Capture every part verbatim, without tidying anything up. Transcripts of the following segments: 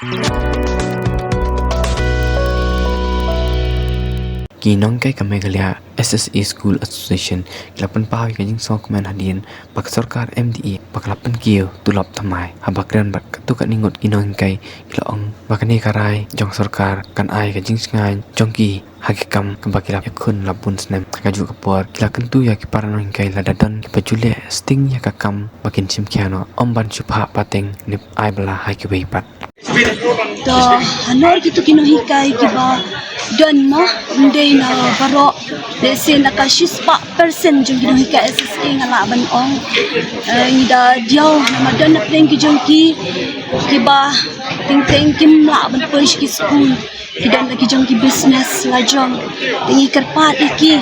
Ki nonghikai ka Meghalaya S S A School Association ki la pynpaw ïa ka jingsngewkmen hadien ba ka sorkar M D A ba ka la pynkiew tulop thymmai haba kren bad katto katne ngut ki nonghikai. Ki la ong ba kane ka rai jong sorkar kan ai ka jingshngaiñ jong ki ha ki kam kaba ki la ïakhun la bun snem. Ha kajuh ka por ki la kyntu ïa ki para nonghikai lada don kiba ju leh sting ïa ka kam ba kin shim khia noh, ym ban shu phah pateng ne ai bylla ha kiwei pat. To, halor kito ki nonghikai kiba don, mo, ym dei na baroh, lehse na ka shispah percent jong ki nonghikai S S A nga lah ban ong. Eh, ngi da diaw namar don na pdeng ki jong ki kiba teng teng kim lah ban poi sha ki skul. Ki don da ki jong ki business la jong. Te ngi kyrpad ïa ki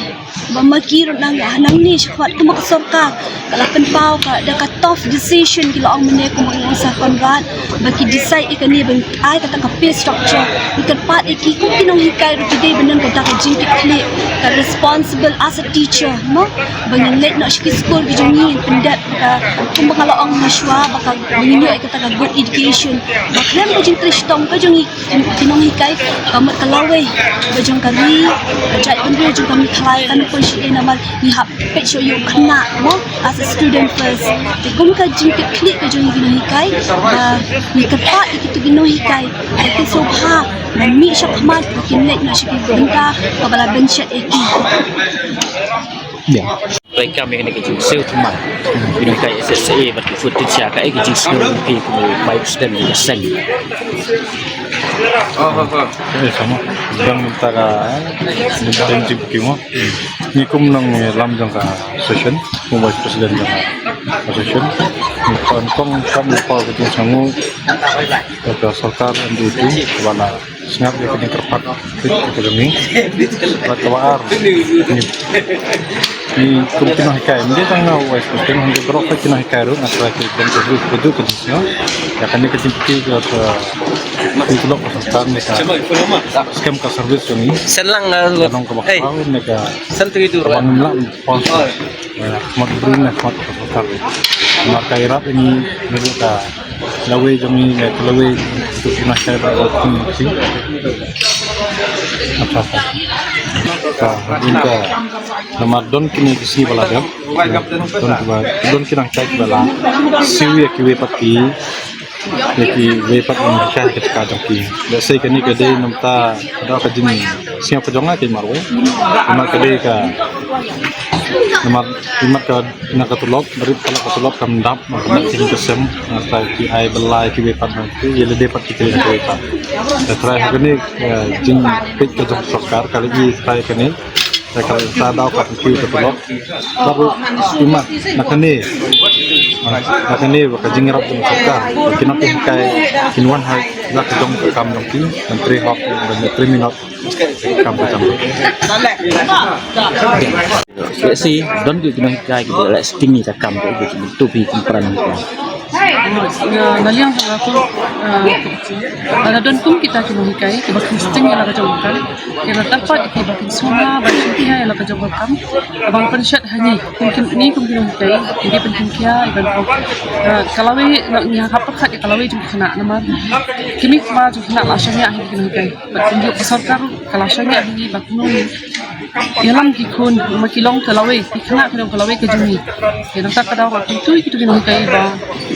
ba ma ki ruh nang, ah, nangne shakhmat kumba ka sorkar ka la pynpaw ka da ka tough decision, ki la ong mynne kumba ong Sir Conrad, ba ki decide ïa kane ban ai kata ka pay structure. Ngi kyrpad ïa ki kum ki nonghikai ruh ki dei ban don kata ka jingkitkhlieh, ka responsible as a teacher, mo, ba ngin leit noh sha ki skul ki jong ngi, ngin pyndep ka, kumba nga la ong mynshuwa, ba ka, ba ngin ïoh ïa kata ka good education. Ba khlem ka jingtrei shitom ka jong ngi ki nonghikai, ka mut ka lawei ba jong ka ri, ka jaitbynriew jong ka Meghalaya kan poi sha ei namar ngi hap peit shuh ïa u khynnah, mo, as a student first. Te kum ka jingkitkhlieh ka jong ngi ki nonghikai, ba ngi kyrpad ïa kito ki nonghikai ba kin sngewbha ban mih shakhmat, ba kin leit noh sha ki bynta kaba la bynshet ïa ki. Ïa. Trai kam ïa kane ka jingsiew thymmai. Ki nonghikai S S A bad ki fut teacher, kaei ka jingsngew jong phi kum u vice president jong ka seng? Eh, sama. Dang mynta ka, eh, dang jingpynkiew mo. Ngi kum nongïalam jong ka association, kum vice president jong ka association. Ngi pan kong kam lypa ka jingsngew ka sorkar M D A ba la sngap ïa ka jingkyrpad ka jong ngi. Bad kaba ar, ngi, ngi kum ki nonghikai, ym dei tang na u vice president, hynrei baroh ki nonghikai ruh nga trai ki don ka jingkyrpad ka jong ngi. Ïa kane ka jingkyrpad ka, ka, ka tulop ka sorkar ne ka skhem ka service jong ngi. Sen lang, eh, ka long kaba khraw ne ka, sen tu itu, kaba ngim lah pon. Mat brin na mat ka sorkar. Mat ka irap ini, ngi ka lawei jong ngi, ka lawei tu kena kai ba ko kum si. Apa apa. Ka, ini ka, namar don kine ki sngi ba la dep. Don ki ba, don ki nonghikai ba la siew ïa kiwei pat ki, ïa kiwei pat nonghikai ha ka jaka jong ki. Lehse kane ka dei namar ka da ka jingsngew ka jong nga ki marwei. Namar ka dei ka, namar, namar ka, na ka tulop, barit pala ka tulop kam dap, namar ka dei ka sem, namar ka ki ai bylla ïa kiwei pat na ki, ïa lade pat ki kylli na kiwei pat. Te trai ha kane, eh, jingpeit ka jong sorkar, ka la i trai kane, te ka la i trai daw ka ki ka tulop. Baru imat na kane, na kane ba ka jingïarap jong sorkar, ba ki nonghikai kin wan ha la ka jong ka kam jong ki, ban trei hok, ban trei minot. Kam ka jam. Lehse don ki nonghikai kiba leh sting ïa ka kam, ki tu phi kum para nonghikai. Nga, nga liang jong nga tu, eh, lada don kum kita ki nonghikai kiba kin sting ïa la ka jong ka kam, ki la tyrpad ïa ki ba kin sngewbha ban sngewthuh ïa la ka jong ka kam, ba kin pynshet ha ngi kum ki, ngi kum ki nonghikai, ngi pynthikna ïa ka kam. Eh, ka lawei, ngi hap pyrkhat ïa ka lawei jong ka khynnah namar ki mei ki pa jong ka khynnah la shaniah ha ki nonghikai. Bad kumjuh ka sorkar ka la shaniah ha ngi ba kumno ngi ïalam ki khun, ma ki long ka lawei, ki khynnah ki long ka lawei ka jong ngi. Ïa nangta ka daw nga kyntu ïa kito ki nonghikai ba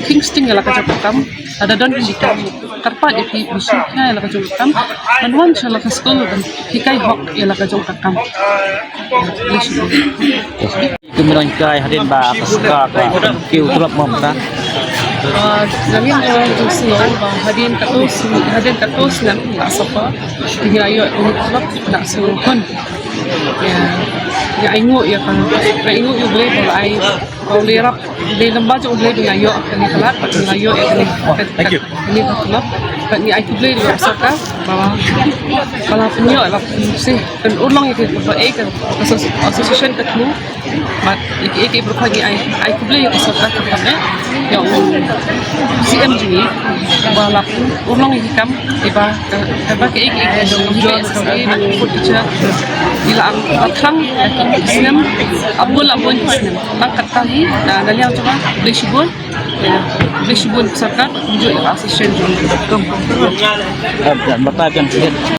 kin sting ïa la ka jong ka kam. Lada don ki kam, kyrpad ïa ki ban sngewthuh ïa la ka jong ka kam, ban wan sha la ka skul ban hikai hok ïa la ka jong ka kam. Ïa, shuh. Ki nonghikai hadien ba ka sorkar ka pynkiew tulop mynta. Ah, nga ong, eh, jingsngew ba hadien katto snem, hadien katto snem la suffer. Ngi la ïoh ïa ka tulop na shu hun. Ïa, ngi ainguh ïa ka, ngi ainguh ïa U Blei ba la ai, ba U Blei ïarap, U Blei lem bad jong U Blei ba ngi la ïoh kane ka lad, ba ngi la ïoh ïa kane ka, kane ka tulop. Bad ngi ai khublei ïa ka sorkar ba, ba la pynïoh, la pynsi, pynurlong ïa ka, ba, eh, ka, ka asso-, association ka thmu. Bad ïa ki, ïa ki baroh ngi ai, ai khublei ïa ka sorkar ka kam, eh, ïa u C M jong ngi ba la urlong ïa ki kam, ïa ba ka, ka ba ka, ïa ki, ïa ki jong ngi, ïa ka fut teacher, ïa la ang ba thrang ïa ki snem, ah bun la bun ki snem. Tang kat Hi, na, na liang jong nga, khublei shibun. Khublei shibun sorkar, kumjuh ïa ka association jong ngi. Batai biang sikit.